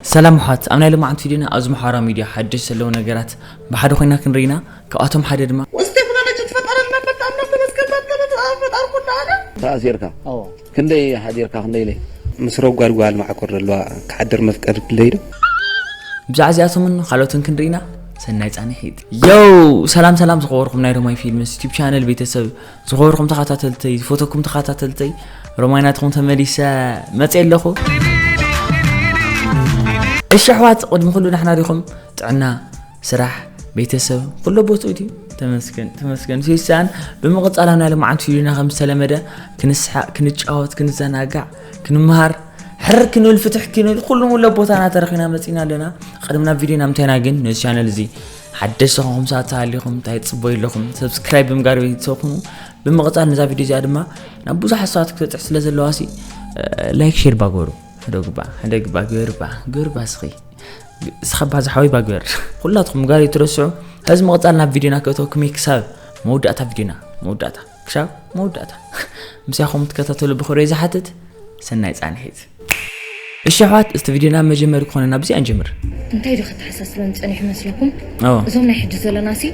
ሰላም ኣሕዋት፣ ኣብ ናይ ሎማዓንቲ ቪድዮና ኣብዚ ማሕበራዊ ሚድያ ሓድሽ ዘለዉ ነገራት ብሓደ ኮይና ክንርኢና። ካብኣቶም ሓደ ድማ ውስጥ የኩላለች ትፈጠረና ፈጣርና ተመስገን ፈጠረ ፈጣር ኩና አለ። ተኣሲርካ ኣዎ ክንደይ ሓዲርካ ክንደይ ኢለ ምስ ረጓድ ጓል ማዕኮር ዘለዋ ክሓድር መፍቀድ ድለይ ዶ? ብዛዕባ እዚኣቶምን ካልኦትን ክንርኢና። ሰናይ ጻንሒት። ዮው፣ ሰላም ሰላም ዝኸበርኩም ናይ ሮማይ ፊልምስ ዩቲዩብ ቻነል ቤተሰብ፣ ዝኸበርኩም ተኸታተልተይ፣ ዝፈተኩም ተኸታተልተይ፣ ሮማይ ናትኩም ተመሊሰ መጽእ ኣለኹ። እሺ ኣሕዋት፣ ቅድሚ ኩሉ ናሕና ዲኹም? ጥዕና፣ ስራሕ፣ ቤተሰብ ኩሎ ቦትኡ ድዩ? ተመስገን ተመስገን ሲሳን። ብምቕጻል ኣብ ናይ ሎማዓንቲ ቪድዮና ከም ዝተለመደ ክንስሓቕ፣ ክንጫወት፣ ክንዘናጋዕ፣ ክንመሃር፣ ሕር ክንብል፣ ፍትሕ ክንብል ኩሉ ሙለ ቦታና ተረኺና መጺና ኣለና። ቅድሚ ናብ ቪድዮና ምንታይና ግን ነዚ ቻነል እዚ ሓደሽቲ ዝኾንኩም ሰባት ተሃሊኹም እንታይ ትጽበዩ ኣለኹም? ሰብስክራይብ ብምጋር ቤተሰብ ኩኑ። ብምቕጻል ነዛ ቪድዮ እዚኣ ድማ ናብ ብዙሓት ሰባት ክትበጽሕ ስለ ዘለዋ ሲ ላይክ ሼር ባጎሩ። ሕደግባ ሕደግባ ግበርባ ግበርባ ስኺ ስኸባ ዝሓወይ ባግበር። ኩላትኩም ጋር ይትረስዑ። ሕዚ ምቕጻል ናብ ቪድዮና ክእተወኩም እየ ክሳብ መወዳእታ ቪድዮና። መወዳእታ ክሳብ መወዳእታ ምስያኹም ትከታተሉ ብኽብሪ ዝሓትት። ሰናይ ጻንሒት። እሺ ኣሕዋት፣ እስቲ ቪድዮና መጀመሪ ክኾነ ናብዚ ኣንጀምር። እንታይ ዶ ከተሓሳስበን ጸኒሑ መስለኩም? ኣዎ። እዞም ናይ ሕጂ ዘለና ሲ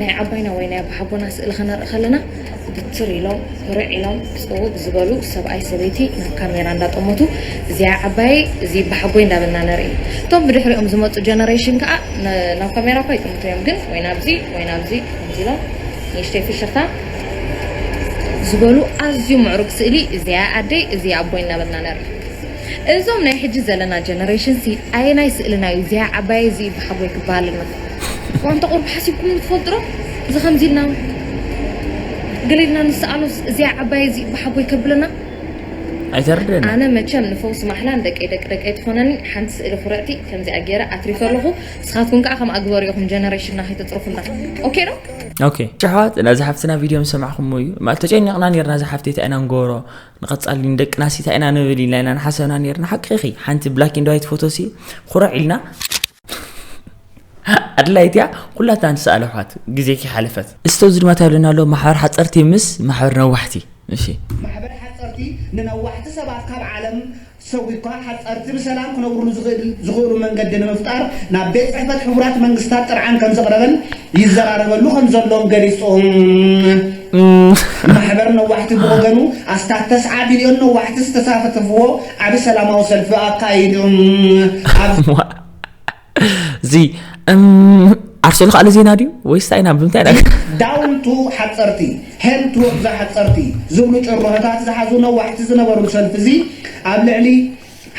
ናይ ዓባይና ወይ ናይ ኣባሓጎና ስእሊ ከነርኢ ከለና ብትር ኢሎም፣ ህርዕ ኢሎም፣ ጽውብ ዝበሉ ሰብኣይ ሰበይቲ ናብ ካሜራ እንዳጠመቱ፣ እዚኣ ዓባየይ፣ እዚ በሓጎይ እንዳበልና ነርኢ። እቶም ብድሕሪኦም ዝመጹ ጀነሬሽን ከኣ ን-፣ ናብ ካሜራ እኳ ይጥምቱ እዮም፣ ግን ወይ ናብዚ ወይ ናብዚ ከምዚ ኢሎም ንእሽተይ ፍሽኽታ ዝበሉ ኣዝዩ ምዕሩግ ስእሊ፣ እዚኣ ኣደይ፣ እዚ ኣቦይ እናበልና ነርኢ። እዞም ናይ ሕጂ ዘለና ጀነሬሽን ሲ ኣየናይ ስእልና እዩ እዚኣ ዓባየይ እዚ በሓጎይ ክበሃለና? ዋንታ ቁርብ ሓሲብኩም ትፈልጡ ዶ? እዚ ከምዚ ኢልና ገለ ኢልና ንስኣሎስ እዚኣ ዓባየይ እዚ በሓጎይ ከብለና? ኣይተርድእን። ኣነ መቸም ንፈውሲ ማሕላን ደቀይ ደቂ ደቀይ ትኾነኒ ሓንቲ ስእሊ ኩርዕቲ ከምዚኣ ገይረ ኣትሪፈ ኣለኹ። ንስኻትኩም ከኣ ከምኣ ግበሩ ኢኹም ጀነሬሽንና ከይተጽርፉና። ኦኬ ዶ? ኦኬ። ኣሕዋት፣ ነዛ ሓፍትና ቪድዮ ምስ ሰማዕኹምዎ እዩ። ማለት ተጨኒቕና ኔርና፣ እዛ ሓፍቲ እንታይ ኢና ንገብሮ? ንቐጻሊ ንደቅና ሲ እንታይ ኢና ንብል ኢልና ኢና ንሓሰብና ኔርና። ሓቂ ኢኺ። ሓንቲ ብላክ ኤንድ ዋይት ፎቶ ሲ ኩርዕ ኢልና ኣድላይት እያ። ኩላትና ንስኣል ኣሕዋት፣ ግዜ ከይሓለፈት። እስቲ ኣብዚ ድማ እንታይ ኣለና ኣሎ? ማሕበር ሓጸርቲ ምስ ማሕበር ነዋሕቲ። እሺ። ማሕበር ሓጸርቲ ንነዋሕቲ ሰባት ካብ ዓለም ሰጒግካ ሓጸርቲ ብሰላም ክነብሩሉ ዝኽእል-፣ ዝኽእሉ መንገዲ ንምፍጣር ናብ ቤት ጽሕፈት ሕቡራት መንግስታት ጥርዓን ከም ዘቕረበን ይዘራረበሉ ከም ዘሎን ገሊጹ። እም። ማሕበር ነዋሕቲ ብወገኑ ኣስታት ተስዓ ቢልዮን ነዋሕቲ ዝተሳተፍዎ ዓቢ ሰላማዊ ሰልፊ ኣካይዱ። ኣብ እዚ፣ እም፣ ዓርሶ ዝኸኣለ ዜና ድዩ ወይስ እንታይ ኢና? ብምንታይ ኢና? ዳውንቱ ሓጸርቲ፣ ሄምቱ ወግዛ ሓጸርቲ ዝብሉ ጭርሖታት ዝሓዙ ነዋሕቲ ዝነበሩ ሰልፊ እዚ ኣብ ልዕሊ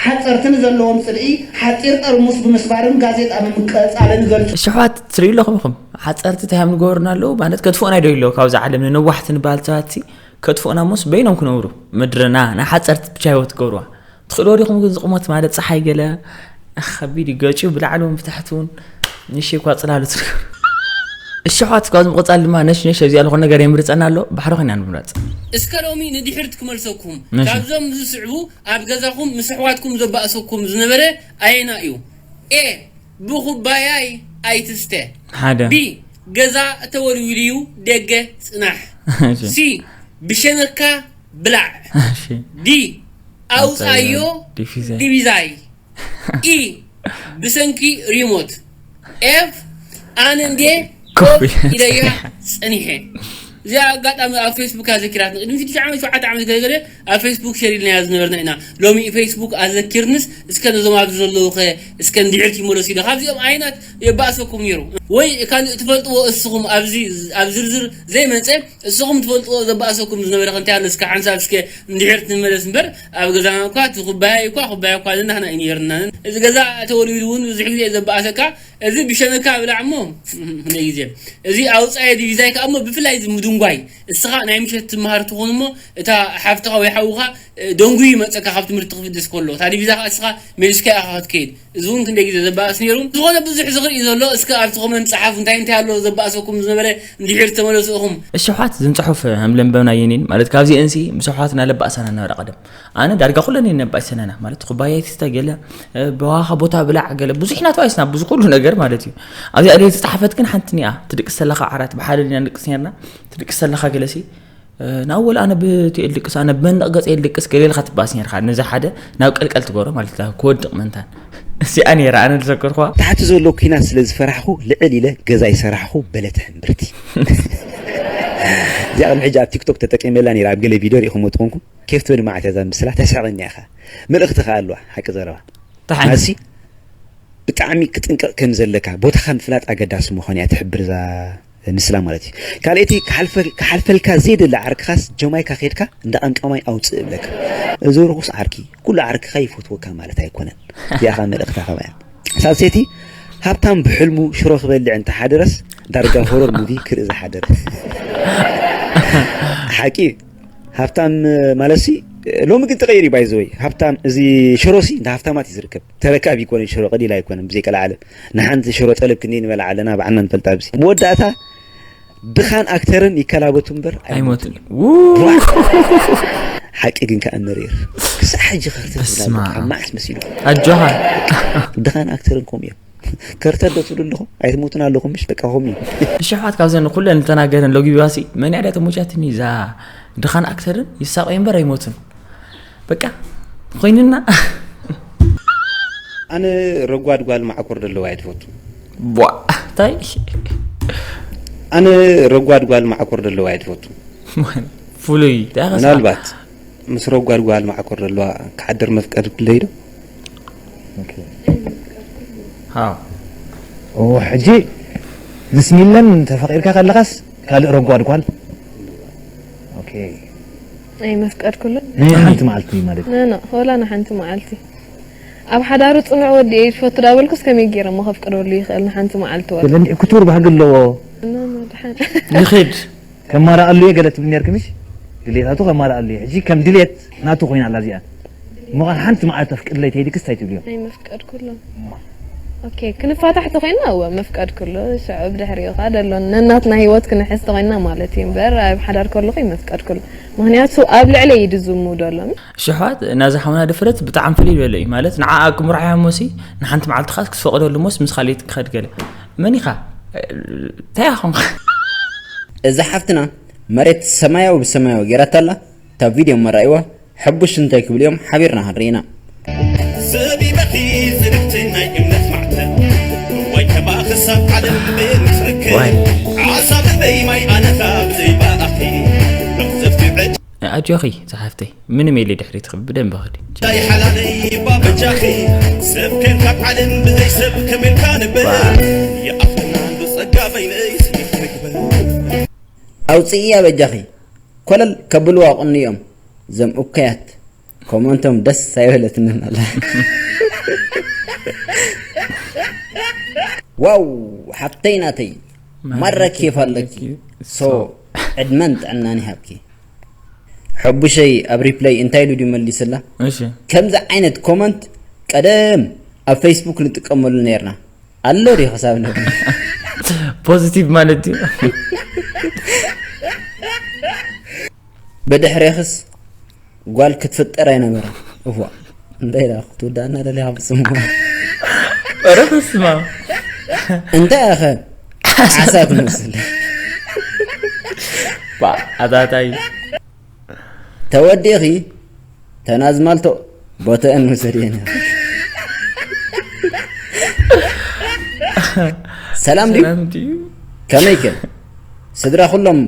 ሓጸርቲ ንዘለዎም ጽልኢ ሓጺር ጠርሙስ ብምስባርን ጋዜጣ ብምቅጻልን ይገልጹ። እሺ ኣሕዋት፣ ትርእዩ ኣለኹም ኢኹም። ሓጸርቲ እንታይ እዮም ዝገብሩና ኣለዉ? ማለት ከጥፍኡና ዶ ኣለዉ? ካብዛ ዓለም ንነዋሕቲ ንበሃል ሰባትሲ ከጥፍኡና እሞስ በይኖም ክነብሩ? ምድርና ናይ ሓጸርቲ ብቻ ህይወት ትገብሩዋ። ትኽእልዎ ዲኹም ግን ዝቕሞት ማለት ጸሓይ ገለ ከቢድ እዩ። ገጭ ብላዕሊ እውን ብታሕቲ እውን ንእሽተይ እኳ ጽላሎት ትገብሩ። እሺ ኣሕዋት፣ ካብዚ ምቕጻል ድማ ነሽ ነሽ ኣብዚኣ ዝኾነ ነገር የምርጸና ኣሎ። ባሕሪ ኮይና ንምምራጽ። እስከ ሎሚ ንድሕሪት ክመልሰኩም። እሺ። ካብዞም ዝስዕቡ ኣብ ገዛኹም ምስ ኣሕዋትኩም ዘባእሰኩም ዝነበረ ኣየና እዩ? ኤ፣ ብኹባያይ ኣይትስተ። ሓደ። ቢ፣ ገዛ ተወልዊሉ እዩ፣ ደገ ጽናሕ። እሺ። ሲ፣ ብሸነካ ብላዕ። እሺ። ዲ፣ ኣውጻዮ ዲቪዛይ። ዲቪዛይ። ኢ፣ ብሰንኪ ሪሞት። ኤፍ፣ ኣነ እንዴ ኮፍ ኮፍ ኢለያ ኢለያ ጸኒሐ። እዚኣ ኣጋጣሚ ኣብ ፌስቡክ እያ ዘኪራትኒ። ቅድሚ ሽዱሽተ ዓመት፣ ሸውዓተ ዓመት ገለ ገለ ኣብ ፌስቡክ ሸር ኢልናያ ዝነበርና ኢና። ሎሚ ፌስቡክ ኣዘኪርንስ፣ እስከ ነዞም ኣብዚ ዘለዉ ኸ እስከ እንድሕር ይመለሱ ኢለ። ካብዚኦም ኣይናት የባእሰኩም ነይሩ። ወይ ካልእ ትፈልጥዎ እስኹም ኣብዚ ኣብ ዝርዝር ዘይመጸ፣ እስኹም ትፈልጥዎ ዘባእሰኩም ዝነበረ ከ እንታይ ኣሎ? እስከ ሓንሳብ እስከ እንድሕር ትንመለስ እምበር፣ ኣብ ገዛና እኳ እቲ ኩባያ እኳ፣ ኩባያ እኳ ዝናህና እዩ ነይርና። እዚ ገዛ ተወልዊሉ እውን ብዙሕ ግዜ ዘባእሰካ፣ እዚ ብሸነካ ብላዕ እሞ፣ ክንደይ ግዜ። እዚ ኣውጻየ ዲቪዛይ ከኣ እሞ፣ ብፍላይ እዚ ምድንጓይ፣ እስኻ ናይ ምሸት ትመሃር ትኾን እሞ፣ እታ ሓፍትኻ ወይ ሓውኻ፣ እ፣ ደንጉዩ ይመጸካ ካብ ትምህርቲ ክፍድስ ከሎ። እታ ዲቪዛ ከኣ እስኻ መሊስካ ኢኻ ክትከይድ። እዚ እውን ክንደይ ግዜ ዘባእስ ነይሩ። ዝኾነ ብዙሕ ዝኽርኢ ዘሎ፣ እስከ ኣብቲ ኮመንት ጸሓፉ፣ እንታይ እንታይ ኣሎ ዘባእሰኩም ዝነበረ፣ እንድሕር ተመለሱ ኢኹም። እሺ ኣሕዋት፣ እዘን ጽሑፍ ከም ለንበብናየን እየን። ማለት ካብዚአን ሲ ምስ ኣሕዋትና ለባእሳና ነበረ ቀደም። ኣነ ዳርጋ ኩለን እየን ነባእሰናና። ማለት ኩባያ ይትስተ ገለ፣ እ፣ በዋኻ ቦታ ብላዕ ገለ፣ ብዙሕ ኢና ተባኢስና፣ ብዙ ኩሉ ነገር ማለት እዩ። ኣብዚኣ ድየ ዝጸሓፈት ግን ሓንቲ እኒኣ፣ ትድቅስ ተለኻ ዓራት፣ ብሓደ ዲና ንድቅስ ነርና፣ ትድቅስ ተለኻ ገለ ሲ፣ እ፣ ናብ ወላ ኣነ ብቲ እልቅስ፣ ኣነ ብመንደቕ ገጸ እልቅስ ገለ ኢልካ ትባእስ ነርካ። ነዚ ሓደ ናብ ቀልቀል ትገብሮ ማለት እዩ፣ ክወድቕ ምእንታን። እዚኣ ነይራ ኣነ ዝዘከርኳ። ታሕቲ ዘሎ ኲናት ስለ ዝፈራሕኹ ልዕል ኢለ ገዛ ይሰራሕኹ በለት ሕምብርቲ። እዚኣ ቅድሚ ሕጂ ኣብ ቲክቶክ ተጠቂመላ ነይራ፣ ኣብ ገለ ቪድዮ ርኢኹሞ ትኾንኩም። ኬፍ ትብል መዓት እያ እዛ ምስላ፣ ተስሕቐኒ ኢኻ። መልእኽቲ ከኣ ኣለዋ፣ ሓቂ ዘረባ። ተሓን። ማሲ ብጣዕሚ ክጥንቀቕ ከም ዘለካ፣ ቦታኻ ምፍላጥ ኣገዳሲ ምዃኑ እያ ትሕብር እዛ ምስላ ማለት እዩ። ካልኣይቲ፣ ክሓልፈ-፣ ክሓልፈልካ ዘይደሊ ዓርክኻስ ጀማይካ ኬድካ እንዳ ቀምቃማይ ኣውፅእ እብለካ። እዚ ርኹስ ዓርኪ፣ ኩሉ ዓርክኻ ይፈትወካ ማለት ኣይኮነን። እዚኣ ኸኣ መልእኽታ ኸማያ። ሳልሰይቲ፣ ሃብታም ብሕልሙ ሽሮ ክበልዕ እንተሓደረስ ዳርጋ ሆረር ሙቪ ክርኢ ዝሓደረ። ሓቂ እዩ። ሃብታም ማለትሲ ሎሚ ግን ተቐይሩ ባይዘወይ። ሃብታም እዚ ሽሮሲ እንደ ሃብታማት እዩ ዝርከብ። ተረካቢ ይኮነ ሽሮ ቀሊል ኣይኮነን ብዘይ ቀልዓለም። ንሓንቲ ሽሮ ጠለብ ክንደይ ንበልዓ ኣለና ባዕልና ንፈልጣ። ኣብዚ መወዳእታ ድኻን ኣክተርን ይከላበቱ እምበር ኣይሞቱን። ው- ሓቂ ግን ከኣ መሪር። ክሳዕ ሕጂ ከርተ በስመ ኣብ። ማዕስ መሲሉ። ኣጆኻ። ድኻን ኣክተርን ከምኡ እዮም። ከርተር ዶ ትብሉ ኣለኹም? ኣይትሞቱን ኣለኹም ምሽ በቃ ከምኡ እዩ። እሺ ኣሕዋት፣ ካብዘን ኩለን ዝተናገረን ሎጊቢባሲ መን ያዳ ተሞቻትኒ? እዛ ድኻን ኣክተርን ይሳቆ እምበር ኣይሞቱን። በቃ ኮይንና። ኣነ ረጓድ ጓል ማዕኮር ዘለዋ እየ ትፈቱ። ቧ እንታይ ኣነ ረጓድ ጓል ማዕኮር ዘለዋ እየ ትፈቱ። ፍሉይ እንታይ ኸ ምናልባት ምስ ረጓድ ጓል ማዕኮር ዘለዋ ክሓድር መፍቀድ ክለይ ዶ? ሃው ኦ ሕጂ ምስ ሚለን ተፈቂርካ ከለኻስ ካልእ ረጓድ ጓል? ኦኬ። ኣይመፍቀድኩሉን። ናይ ሓንቲ መዓልቲ ማለት እዩ። ኖ ኖ፣ ወላ ንሓንቲ መዓልቲ ኣብ ሓዳሩ ፅኑዕ ወዲ እየ ዝፈቱ ዳበልኩስ ከመይ ገይረ እሞ ከፍቅደሉ ይኽእል ንሓንቲ መዓልቲ ወላ? ለኒ ክቱር ባህጊ ኣለዎ። ኖ ኖ፣ ድሓን ይኽድ ከማርኣሉ እየ ገለ ትብል ነርኪ ምሽ? ድሌታቱ ከማርኣሉ እየ። ሕጂ ከም ድሌት ናቱ ኮይና ኣላ እዚኣ። እሞ ሓንቲ መዓልቲ ኣፍቅድለይ ተይልክስ እንታይ ትብልዮ? ኣይመፍቀድኩሉን። ኦኬ፣ ክንፋታሕ ተኮይንና እወ መፍቀድኩሉ። ሽዑ ብድሕሪኡ ከዓ ደሎ ነናትና ህይወት ክንሕዝ ተኮይንና ማለት እዩ እምበር ኣብ ሓዳር ከለኹ ይመፍቀድኩሉ። ምክንያቱ ኣብ ልዕለይ እዩ ድዝሙ ደሎ። ሽሕዋት ናዚ ሓውና ድፍረት ብጣዕሚ ፍልይ ዝበለ እዩ። ማለት ንዓኣ ክምርዓያ እሞሲ ንሓንቲ መዓልቲ ኻስ ክትፈቕደሉ እሞስ ምስ ካልእ ክኸድ ገለ። መን ኢኻ? እንታይ ኢኻ ኾንካ? እዛ ሓፍትና መሬት ሰማያዊ ብሰማያዊ ጌራታ ኣላ። እታ ቪድዮ መራእይዋ ሕቡሽ እንታይ ክብል እዮም ሓቢርና ክንርኢ ኢና። ዘቢበኺ ዝንሕቲ ናይ እምነት ማዕተብ እዋይ ተባ ክሳብ ዓለም ብንትርክብ ዓሳ በበይ ማይ ኣነኻ ብዘይ ባኣኺ መቕዘፍቲ ዕድ ኣጆኺ ዝሓፍተይ ምንም የለ ድሕሪትኺ ብደንብ ኸዲ። ዳይ ሓላለይ ባበጃኺ ሰብ ከን ካብ ዓለም ብዘይ ሰብ ከመልካ ንበል ይኣኽልና ዶ ጸጋ በይነይ ስኒት ንግበር ኣውፅእያ በጃኺ ኮለል ከብልዋ ቁንዮም ዘም እከያት ኮመንቶም ደስ ኣይበለትንን ኣላ። ዋው ሓብተይ ናተይ ማራ ኬፍ ኣለኪ። ሶ ዕድመን ጥዕናን ይሃብኪ። ሕቡሸይ ኣብ ሪፕለይ እንታይ ኢሉ ድዩ መሊስላ? እሺ ከምዚ ዓይነት ኮመንት ቀደም ኣብ ፌስቡክ ንጥቀመሉ ነርና ኣሎ ድዩ ክሳብ ነብ ፖዚቲቭ ማለት እዩ። ብድሕሬኽስ ጓል ክትፍጠር ኣይነበረ። እዋ እንታይ ኢላ ክትወዳእና ደሊኻ ብፅምዋ ኧረ በስመ ኣብ። እንታይ ኣኸ ዓሳ ትመስል ባ ኣታታይ ተወዲእኺ ተናዝማልቶ ቦተአን ውሰድየን። ሰላም ድዩ? ሰላም ድዩ? ከመይ ከ ስድራ ኩሎም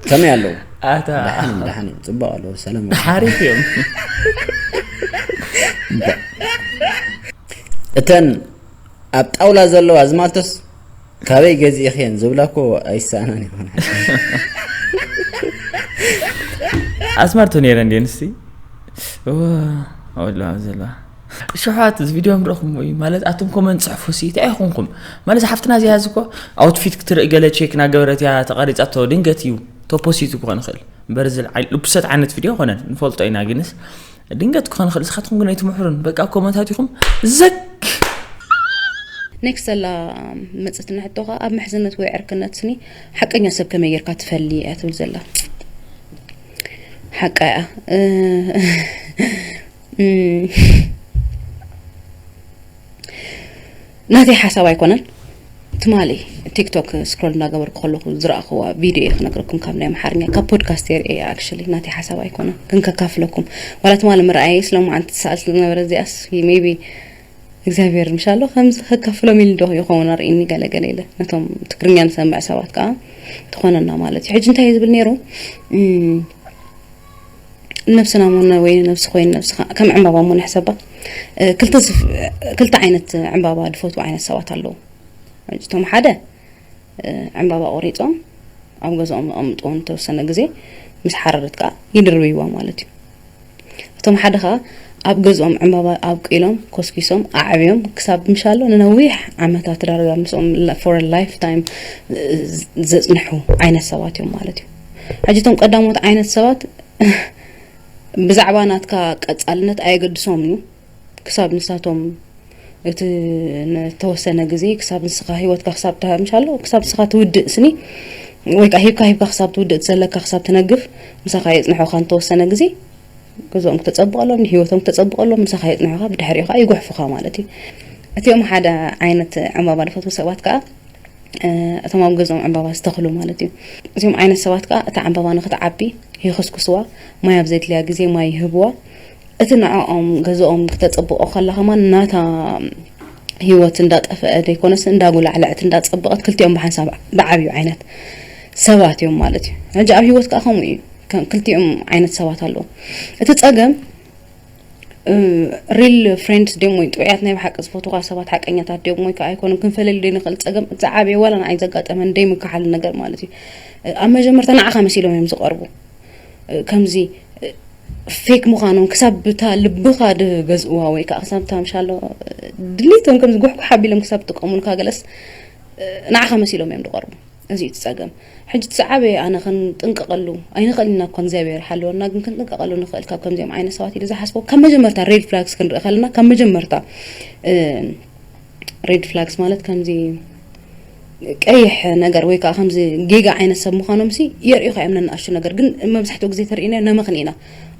ከመይ ኣለዉ? ኣታ ደሓን ደሓን እዮም፣ ፅቡቅ ኣለዉ። ሰላም ሓሪፍ እዮም። እተን ኣብ ጣውላ ዘለዋ ዝማልቶስ ካበይ ገዚእኽየን ዝብላ እኮ ኣይሰኣናን ይኾና። ኣስማርቶ ነይረን ድየን እስቲ ኣለዋ ዘለዋ ሽሓት እዚ ቪድዮ ምረኹም ወይ ማለት ኣቱም ኮመንት ጽሕፉ ሲ እንታይ ይኹንኩም ማለት ሓፍትና እዚኣ እዚ እኮ ኣውትፊት ክትርኢ ገለ ቼክ ናገበረት እያ ተቐሪጻቶ ድንገት እዩ ተፖሲቱ ክኾን ይኽእል እምበር እዚ ልብሰት ዓይነት ቪድዮ ኮነን ንፈልጦ ኢና ግንስ ድንገት ክኾን ይኽእል ንስኻትኩም ግን ኣይትምሕሩን በቃ ኮመንታት ኢኹም ዘግ ኔክስት ዘላ መፅትና ሕቶ ከዓ ኣብ ምሕዝነት ወይ ዕርክነት ስኒ ሓቀኛ ሰብ ከመይ ጌርካ ትፈሊ እያ ትብል ዘላ ሓቃ እያ ናተይ ሓሳብ ኣይኮነን ትማሊ ቲክቶክ ስክሮል እናገበርኩ ከለኩ ዝረእክዋ ቪድዮ እየ ክነግረኩም ካብ ናይ ኣምሓርኛ ካብ ፖድካስት የርእየ ኣክሽሊ ናተይ ሓሳብ ኣይኮነን ግን ከካፍለኩም ዋላ ትማሊ ምርኣየ ስለማዓንቲ ትሰኣል ስለዝነበረ እዚኣስ ሜቢ እግዚኣብሔር ምሻሎ ከምዚ ከካፍሎም ኢሉ ዶ ይኸውን ኣርእኒ ገለ ገለ ኢለ ነቶም ትግርኛ ንሰምዕ ሰባት ከዓ ትኾነና ማለት እዩ። ሕጂ እንታይ እዩ ዝብል ነይሩ? እም፣ ነብስና ሞነ ወይ ነብሲ ኮይኑ ነብስኻ ከም ዕምባባ ሞነ ሕሰባ። እ፣ ክልተ ስፍ-፣ ክልተ ዓይነት ዕምባባ ድፈትዉ ዓይነት ሰባት ኣለዉ። ሕጂ እቶም ሓደ ዕምባባ ቆሪጾም ኣብ ገዛኦም ኣቐምጥዎ ንተወሰነ ግዜ ምስ ሓረረት ከኣ ይድርብይዋ ማለት እዩ። እቶም ሓደ ከኣ ኣብ ገዝኦም ዕምባባ ኣብቂሎም ኮስኪሶም ኣዕብዮም ክሳብ ምሻሎ ንነዊሕ ዓመታት ዳርጋ ምስኦም for a lifetime ዘጽንሑ ዓይነት ሰባት እዮም ማለት እዩ። ሕጂ እቶም ቀዳሞት ዓይነት ሰባት ብዛዕባ ናትካ ቀጻልነት ኣየገድሶምን እዩ። ክሳብ ንሳቶም እቲ ንተወሰነ ግዜ ክሳብ ንስኻ ህይወትካ ክሳብ ትሃምሽ ኣሎ ክሳብ ንስኻ ትውድእ ስኒ ወይ ከዓ ሂብካ ሂብካ ክሳብ ትውድእ ዘለካ ክሳብ ትነግፍ ምሳኻ የፅንሖካ ንተወሰነ ግዜ ገዝኦም ክተፀብቐሎም ንህይወቶም ክተፀብቐሎም ምሳኻ የፅንሖካ ብድሕሪኡ ከዓ ይጉሕፉኻ ማለት እዩ። እቲኦም ሓደ ዓይነት ዕምባባ ዝፈትዉ ሰባት ከዓ እቶም ኣብ ገዝኦም ዕምባባ ዝተኽሉ ማለት እዩ። እዚኦም ዓይነት ሰባት ከዓ እታ ዕምባባ ንክትዓቢ ይኽስኩስዋ፣ ማይ ኣብ ዘድልያ ግዜ ማይ ይህብዋ። እቲ ንዕኦም ገዝኦም ክተፅብቆ ከላ ከማን ናታ ህይወት እንዳጠፈአ ዘይኮነስ እንዳጉላዕለዐት እንዳፀበቐት ክልቲኦም ብሓንሳብ ዝዓብዩ ዓይነት ሰባት እዮም ማለት እዩ። ሕጂ ኣብ ህይወት ከዓ ከምኡ እዩ። ከም ክልቲኦም ዓይነት ሰባት ኣለዉ። እቲ ፀገም ሪል ፍሬንድስ ድዮም ወይ ጥዑያት ናይ ብሓቂ ዝፈትውኻ ሰባት ሓቀኛታት ድዮም ወይ ከዓ ኣይኮኑን ክንፈለሊ ዘይንኽእል ፀገም እቲ ዝዓበየ ዋላ ንዓይ ዘጋጠመን ደይምከሓልን ነገር ማለት እዩ። ኣብ መጀመርታ ንዓኻ መሲሎም እዮም ዝቐርቡ። ከምዚ ፌክ ምዃኖም ክሳብ ብታ ልብኻ ድገዝእዋ ወይ ከዓ ክሳብ ብታ ምሻሎ ድሊቶም ከምዚ ጉሕጉሕ ኣቢሎም ክሳብ ዝጥቀሙልካ ገለስ ንዓኻ መሲሎም እዮም ዝቐርቡ። እዚ እዩ እቲ ጸገም። ሕጂ እቲ ዝዓበየ ኣነ ክንጥንቀቐሉ ኣይንኽእል ኢና እኳ እግዚኣብሔር ይሓልወና፣ ግን ክንጥንቀቐሉ ንኽእል ካብ ከምዚኦም ዓይነት ሰባት ኢለ ዝሓስቦ ካብ መጀመርታ ሬድ ፍላግስ ክንርኢ ከለና ካብ መጀመርታ ሬድ ፍላግስ ማለት ከምዚ ቀይሕ ነገር ወይ ከዓ ከምዚ ጌጋ ዓይነት ሰብ ምዃኖም ሲ የርእዩኻ እዮም ነንኣሽቱ ነገር ግን መብዛሕትኡ ግዜ ተርእና ነመኽን ኢና።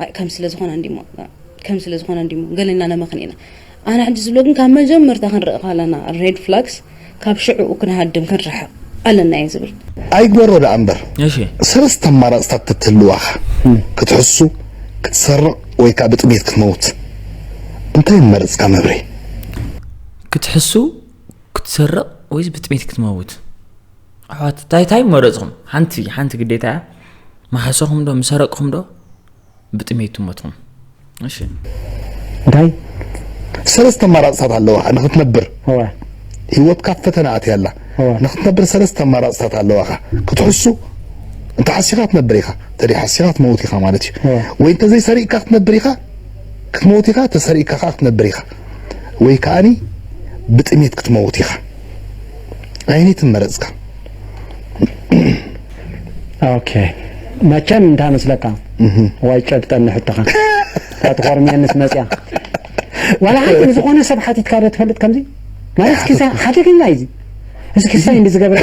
ኣይ ከም ስለ ዝኾነ እንዲሞ ከም ስለ ዝኾነ እንዲሞ ገለና ነመኽን ኢና። ኣነ ሕጂ ዝብሎ ግን ካብ መጀመርታ ክንርኢ ከለና ሬድ ፍላግስ ካብ ሽዕኡ ክንሃድም ክንርሕቕ ኣለና እየ ዝብል። ኣይግበሮ ደኣ እምበር እሺ ሰለስተ ኣማራፅታት ተትህልዋኻ ክትሕሱ ክትሰርቕ ወይ ከዓ ብጥሜት ክትመውት እንታይ መረፅካ መብሬ? ክትሕሱ ክትሰርቕ ወይስ ብጥሜት ክትመውት ኣሕዋት እንታይ እንታይ መረፅኹም ሓንቲ ሓንቲ ግዴታ እያ መሓሰኹም ዶ ምሰረቕኹም ዶ ብጥሜት ትሞትኹም እሺ እንታይ ሰለስተ ኣማራፅታት ኣለዋኻ ንክትነብር እወ ህይወትካ ፈተና ኣትያ ኣላ እወ ንክትነብር ሰለስተ ኣማራፅታት ኣለዋኻ ክትሕሱ እንተ ሓሲኻ ክትነብር ኢኻ እንተ ሓሲኻ ክትመውት ኢኻ ማለት እዩ እወ ወይ እንተ ዘይሰሪቕካ ክትነብር ኢኻ ክትመውት ኢኻ ተሰሪቕካ ከዓ ክትነብር ኢኻ ወይ ከዓኒ ብጥሜት ክትመውት ኢኻ ኣየነይትን መረፅካ ኦኬ መቸም እንታይ መስለካ ዋይ ጨብጠኒ ሕቶኻ እታ ትኾርምየንስ መፅያ ዋላ ሓንቲ ንዝኾነ ሰብ ሓቲትካ ዶ ትፈልጥ ከምዚ ማለት ክሳ ሓደገኛ እዩ እዚ እዚ ክሳይ እንዲ ዝገብረ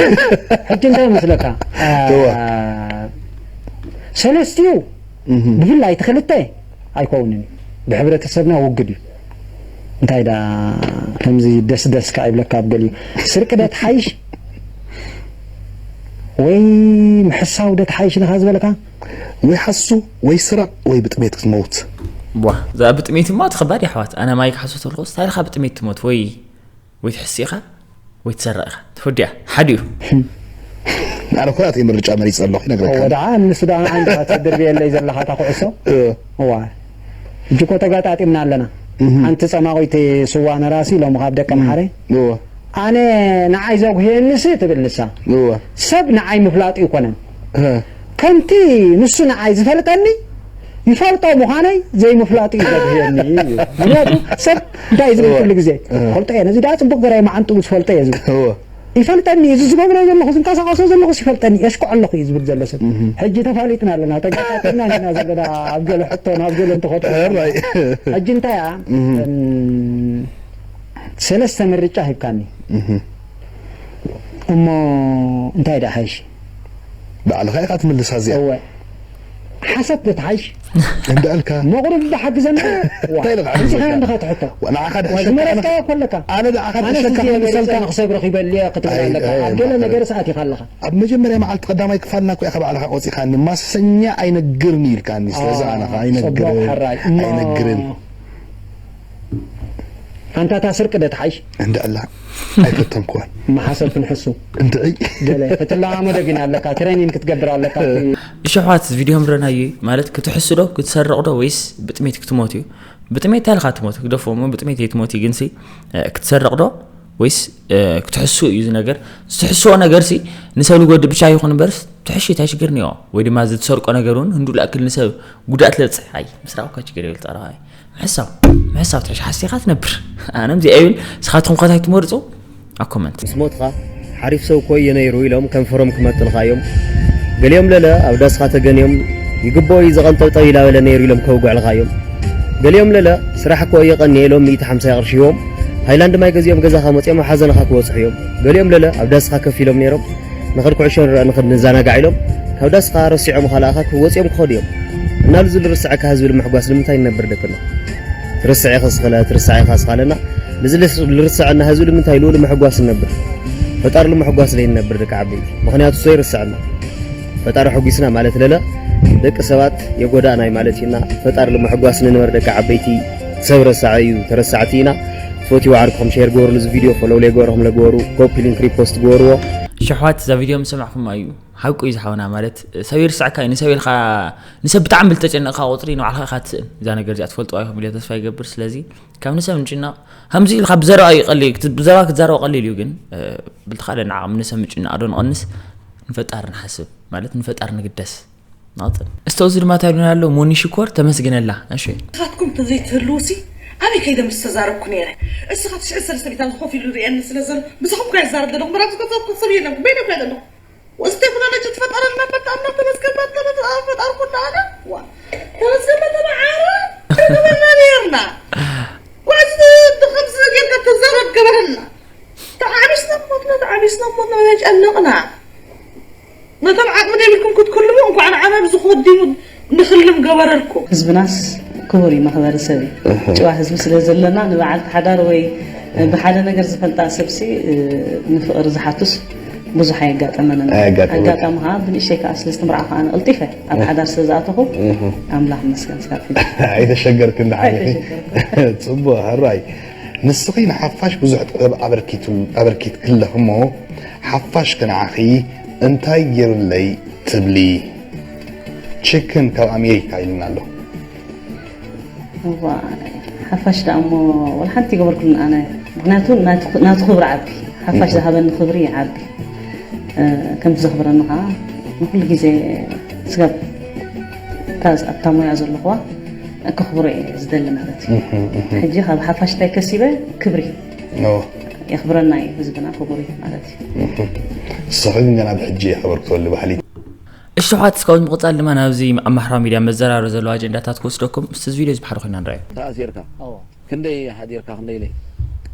ሕጂ እንታይ መስለካ እወ። ሰለስቲኡ ብፍላይ እቲ ክልተ ኣይከውንን እዩ ብሕብረተሰብና ውግድ እዩ እንታይ ዳ ከምዚ ደስደስ ከዓ ይብለካ ኣብ ገሊኡ ስርቂ ዶ ትሓይሽ ወይ ምሕሳው ዶ ትሓይሽ ኢኻ ዝበለካ ወይ ሓሱ ወይ ስረቕ ወይ ብጥሜት ክትመውት ቧ እዛ ብጥሜት እማ እቲ ከባድ የሕዋት ኣነ ማይ ክሓሶ ተልኮ ስታይልካ ብጥሜት ትሞት ወይ ወይ ትሕሲ ኢኻ ወይ ትሰረቕ ኢኻ ትፈዲያ ሓዲኡ ኣነ ኩላተይ ምርጫ መሪፀ ኣለኹ ይነግረካ ወደ ንሱ ዳ ንዓይ እንዲኻ ትድርብየለይ ዘለኻ እታ ኩዕሶ እዋ ሕጂ እኮ ተጋጣጢምና ኣለና ሓንቲ ፀማቒቲ ስዋ ነራሲ ሎሚ ካብ ደቂ ምሓረ እወ ኣነ ንዓይ ዘጉህየኒሲ ትብል ንሳ እወ ሰብ ንዓይ ምፍላጡ ይኮነን እ፣ ከምቲ ንሱ ንዓይ ዝፈልጠኒ ይፈልጦ ምዃነይ ዘይምፍላጡ እዩ ዘጉህየኒ እዩ ምክንያቱ ሰብ እንታይ እዩ ዝብል ኩሉ ግዜ ፈልጦ እየ ነዚ ዳ ፅቡቅ ገራይ መዓንጥኡ ዝፈልጦ እየ ዝብል እወ ይፈልጠኒ እዚ ዝገብሮ ዘለኹ ዝንቀሳቀሶ ዘለኹስ ይፈልጠኒ የሽኩዕ ኣለኹ እዩ ዝብል ዘሎ ሰብ ሕጂ ተፋሊጥና ኣለና ተጋጣጥና ኢና ዘለና ኣብ ገለ ሕቶ ናብ ገለ እንትኸዱ ሕራይ ሕጂ እንታይ እያ እም፣ ሰለስተ ምርጫ ሂብካኒ እሞ እንታይ ደኣ ሓይሽ ባዕልኻ ኢኻ ትምልሳ እዚኣ እወ ሓሰት ዶ ትሓይሽ እንዳልካ መቑርብ ብሓግዘና እንታይ ኢልካ ሓንሲኻ ሓግዘካ? እንዲኻ ትሕቶ ንዓኻ ወይ ድሕሸካ ዝመረፅካዮ ኮለካ ኣነ ንዓኻ ኣነስ ድሕሸካ እዚ ከመልሰልካ መሪፀ ንክሰብሪ ክበልየ ክትብል ኣይ፣ ኣለካ ኣይ፣ ኣብ ገለ ኣይ፣ ነገር ሰኣት ኢኻ ኣለኻ ኣብ መጀመርያ መዓልቲ ቀዳማይ ክፋልና እኮ ኢኻ ባዕልኻ ቆፂኻኒ ማሰኛ ኣይነግርን ኢልካኒ ስለዚ ኣነኻ ፅቡቅ ኣይነግርን ሕራይ እሞ ኣይነግርን ኣንታ እታ ስርቂ ዶ ትሓይሽ? እንድዕላ ኣይፈተንኩዋን። መሓሰብ ክንሕሱ እንድዒ ገለ ክትለማመዶ ግን ኣለካ፣ ትሬኒን ክትገብር ኣለካ። እሺ ኣሕዋት፣ እዚ ቪድዮ ምረናዩ ማለት ክትሕሱ ዶ ክትሰርቕ ዶ ወይስ ብጥሜት ክትሞት እዩ? ብጥሜት ታልካ ትሞት ግደፎ እሞ ብጥሜት ኣይትሞት እዩ። ግንሲ ክትሰርቕ ዶ ወይስ ክትሕሱ እዩ? እዚ ነገር ዝትሕስዎ ነገር ሲ ንሰብ ዝጎድእ ብቻ ይኹን እምበርስ ትሕሹ እንታይ ችግር እኒኦ? ወይ ድማ እዚ ትሰርቆ ነገር እውን ህንዱ ላእክል ንሰብ ጉድኣት ለብፅሕ ኣይ ምስራቕ እኳ ችግር የብል ጠረኻ ምሕሳው ምሕሳው ትሕሽ ሓሲኻ ትነብር። ኣነ እዚኣ ይብል። ንስኻትኩም ከታይ ትመርፁ ኣብ ኮመንት ምስ ሞትኻ ሓሪፍ ሰብ እኮ እየ ነይሩ ኢሎም ከንፈሮም ክመጥልኻ እዮም። ገሊኦም ለለ ኣብ ዳስኻ ተገንዮም ይግብኦ እዩ ዘቐንጠብጠብ ኢላበለ ነይሩ ኢሎም ከውግዕልኻ እዮም። ገሊኦም ለለ ስራሕ እኮ እየ ቀንየ ኢሎም ሚእቲ ሓምሳ ቅርሺ ሂቦም ሃይላንድ ማይ ገዚኦም ገዛኻ መፂኦም ኣብ ሓዘንኻ ክበፅሑ እዮም። ገሊኦም ለለ ኣብ ዳስኻ ከፍ ኢሎም ነይሮም ንኸድ ኩዕሾ ንረአ ንኸድ ንዘናጋዕ ኢሎም ካብ ዳስኻ ረሲዖም ኻልኣኻ ክወፂኦም ክኸዱ እዮም። እናሉ ዝልርስዐካ ህዝቢ ልምሕጓስ ንምንታይ ንነብር ደቅና? ትርስዕ ኢኻ ስኸለ ትርስዕ ኢኻ ስኻለና ንዚ ልርሰዐና ህዝቢ ንምንታይ ልኡ ንምሕጓስ ንነብር? ፈጣሪ ንምሕጓስ ለይ ንነብር ደቂ ዓበይቲ። ምኽንያቱ እሱ ኣይርስዐና። ፈጣሪ ሕጒስና ማለት ለለ ደቂ ሰባት የጎዳእናይ ማለት እዩና። ፈጣሪ ንምሕጓስ ንንበር ደቂ ዓበይቲ። ሰብ ረሳዐ እዩ ተረሳዕቲ ኢና። ትፈትዩ ዓርኩም ሼር ግበሩሉ እዚ ቪድዮ ፎሎው ለይ ግበርኩም ለግበሩ ኮፒ ሊንክ ሪፖስት ግበርዎ። ሸሕዋት እዛ ቪድዮ ምስ ሰማዕኩም እዩ ሓቁ እዩ ዝሓውና ማለት ሰብ ይርስዕካ እዩ ንሰብ ኢልካ ንሰብ ብጣዕሚ ብልተጨነቕካ ቁፅሪ ንባዕልካ ኢኻ ትስእን እዛ ነገር እዚኣ ትፈልጥዋ ኢኹም ኢለ ተስፋ ይገብር ስለዚ ካብ ንሰብ ምጭናቕ ከምዚ ኢልካ ብዘረባ እዩ ቀሊል ብዘረባ ክትዛረቦ ቀሊል እዩ ግን ብልትካ ደ ንዓቕም ንሰብ ምጭናቕ ዶ ንቐንስ ንፈጣሪ ንሓስብ ማለት ንፈጣሪ ንግደስ ናውፅን እስተ እዚ ድማ እንታይ ሉና ኣሎ ሞኒ ሽኮር ተመስግነላ እሺ ንስኻትኩም ተዘይትህልውሲ ኣበይ ከይደ ምስ ተዛረብኩ ነይረ እስኻ ትሽዕን ሰለስተ ሚእታን ኮፍ ኢሉ ርእየኒ ስለ ዘሎ ብስኹም ከ ይዛረብ ዘለኹ ምራብ ዝገዛትኩም ሰብ የለን በይነ ከ ዘለኹ ወዚ ቴክኖሎጂ ትፈጠረልና በቃ እና ተመስገን በቃ ፈጣርኩ እንዳለ ዋ ተመስገን በቃ መዓረ ተገበርና ነርና ጓዝ ከምዚ ጌርካ ተዛረብ ገበረልና ተዓቢስና ሞትና ተዓቢስና ሞትና ተጨነቕና ነቶም ዓቕሚ ዘይብልኩም ክትክልሙ እንኳዕ ንዓና ብዝኾዲሙ ንኽልም ገበረልኩም ህዝብናስ ክቡር እዩ መኽበሪ ሰብ እዩ ጭዋ ህዝቢ ስለ ዘለና ንበዓልቲ ሓዳር ወይ ብሓደ ነገር ዝፈልጣ ሰብሲ ንፍቕሪ ዝሓቱስ ብዙሕ ኣየጋጠመንን ኣጋጣሚ ከዓ ብንእሸይ ከዓ ስለ ዝተምርዓ ከዓ ንቕልጢፈ ኣብ ሓዳር ስለ ዝኣተኹ ኣምላኽ መስገን ስካብ ሕጂ ኣይተሸገርክን ድሓን ጽቡቕ ሕራይ ንስኺ ንሓፋሽ ብዙሕ ጥበብ ኣበርኪትክለኺ እሞ ሓፋሽ ከ ንዓኺ እንታይ ገይሩለይ ትብሊ? ቺክን ካብ ኣሜሪካ ኢሉና ኣሎ። እዋ ሓፋሽ ደኣ እሞ ወላ ሓንቲ ይገበርኩልን ኣነ ምክንያቱ ናቱ ክብሪ ዓቢ ሓፋሽ ዝሃበኒ ክብሪ ዓቢ ከምቲ ዘኽብረኒ ከዓ ንኩሉ ግዜ ስጋብ ኣብታ ሞያ ዘለኹዋ ከኽብሮ እየ ዝደሊ ማለት እዩ ሕጂ ካብ ሓፋሽ እንታይ ከሲበ ክብሪ የኽብረና እዩ ህዝብና ክቡር እዩ ማለት እዩ ንስኺ ግን ገና ብሕጂ የኽብር ክትበሊ ባህሊ እሽተውሓት እስካብ ምቕፃል ድማ ናብዚ ኣብ ማሕበራዊ ሚድያ መዘራረቢ ዘለዋ ኣጀንዳታት ክወስደኩም ምስቲ እዚ ቪድዮ እዚ ብሓደ ኮይና ንረኣዮ ተኣሲርካ ክንደይ ሓዲርካ ክንደይ ለይ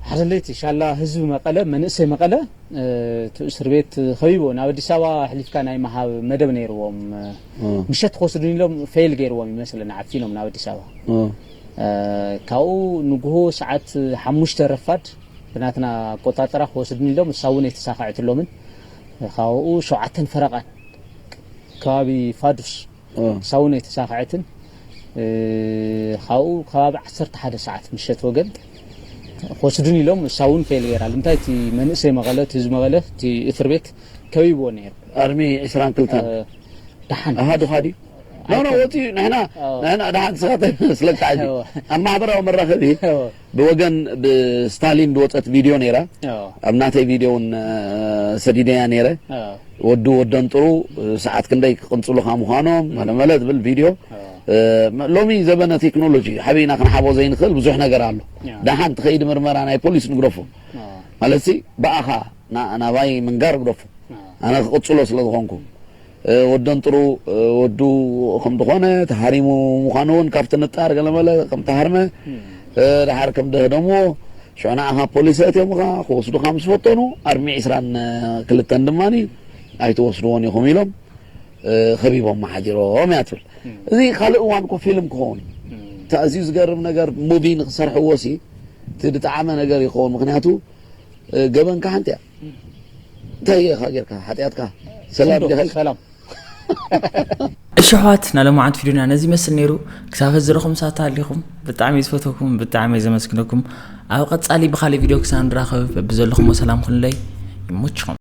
ሓደ ለይቲ ሻላ ህዝቢ መቐለ መንእሰይ መቐለ እቲ እስር ቤት ከቢቦ ናብ ኣዲስ ኣበባ ኣሕሊፍካ ናይ ምሃብ መደብ ነይርዎም ምሸት ክወስዱኒ ኢሎም ፌል ገይርዎም ይመስለኒ ዓፊኖም ናብ ኣዲስ ኣበባ ካብኡ ንግሆ ሰዓት ሓሙሽተ ረፋድ ብናትና ኣቆፃፅራ ክወስዱኒ ኢሎም እሳ እውን ኣይተሳኸዐትሎምን ካብኡ ሸውዓተን ፈረቓን ከባቢ ፋዱስ እሳ እውን ኣይተሳኸዐትን ካብኡ ከባቢ ዓሰርተ ሓደ ሰዓት ምሸት ወገን ክወስዱኒ ኢሎም እሳ እውን ፌል ገይራ ንምንታይ እቲ መንእሰይ መቐለ እቲ ህዝቢ መቐለ እቲ እስር ቤት ከቢብዎ ነይሩ ኣርሚ ዕስራን ክልተን ደሓን ኣሃ ዱኻ ድዩ ኖ ኖ ወፂኡ ንሕና ንሕና ደሓን ስኻ ተመስለካ ሕጂ ኣብ ማሕበራዊ መራኸቢ ብወገን ብስታሊን ዝወፀት ቪድዮ ነይራ ኣብ ናተይ ቪድዮ እውን ሰዲደያ ነይረ ወዱ ወደንጥሩ ሰዓት ክንደይ ክቕንፅሉኻ ምዃኖም መለመለ ዝብል ቪድዮ ሎሚ ዘበነ ቴክኖሎጂ ሓበይና ክንሓቦ ዘይንኽእል ብዙሕ ነገር ኣሎ ደሓን ትኸይድ ምርመራ ናይ ፖሊስ ንግደፎ ማለት ሲ ብኣኻ ናባይ ምንጋር ግደፎ ኣነ ክቕፅሎ ስለ ዝኾንኩ ወደንጥሩ ወዱ ከም ዝኾነ ተሃሪሙ ምዃኑ እውን ካብቲ ንጣር ገለመለ ከም ተሃርመ ድሓር ከም ደህደምዎ ሽዑ ንዓኻ ፖሊስ ኣእትዮምኻ ክወስዱኻ ምስ ፈተኑ ኣርሚ ዕስራን ክልተን ድማ ኣይትወስድዎን ኢኹም ኢሎም ከቢቦም ሓዲሮም እያ ትብል እዚ ካልእ እዋን እኮ ፊልም ክኸውን እዩ እቲ ኣዝዩ ዝገርም ነገር ሙቪ ንክሰርሕዎ ሲ እቲ ዝጠዓመ ነገር ይኸውን ምክንያቱ ገበንካ ሓንቲ እያ እንታይ ኢኻ ጌርካ ሓጢኣትካ ሰላም ዲኻ ሰላም እሺ ኣሕዋት፣ ናይ ሎማዓንቲ ቪድዮና ነዚ ይመስል ነይሩ። ክሳብ ሕዚ ረኹም ሳታ ኣሊኹም፣ ብጣዕሚ ዝፈተኩም፣ ብጣዕሚ ዘመስግነኩም። ኣብ ቀጻሊ ብኻልእ ቪድዮ ክሳብ ንራኸብ፣ በብዘለኹም ሰላም ኩኑለይ። ይመችኹም።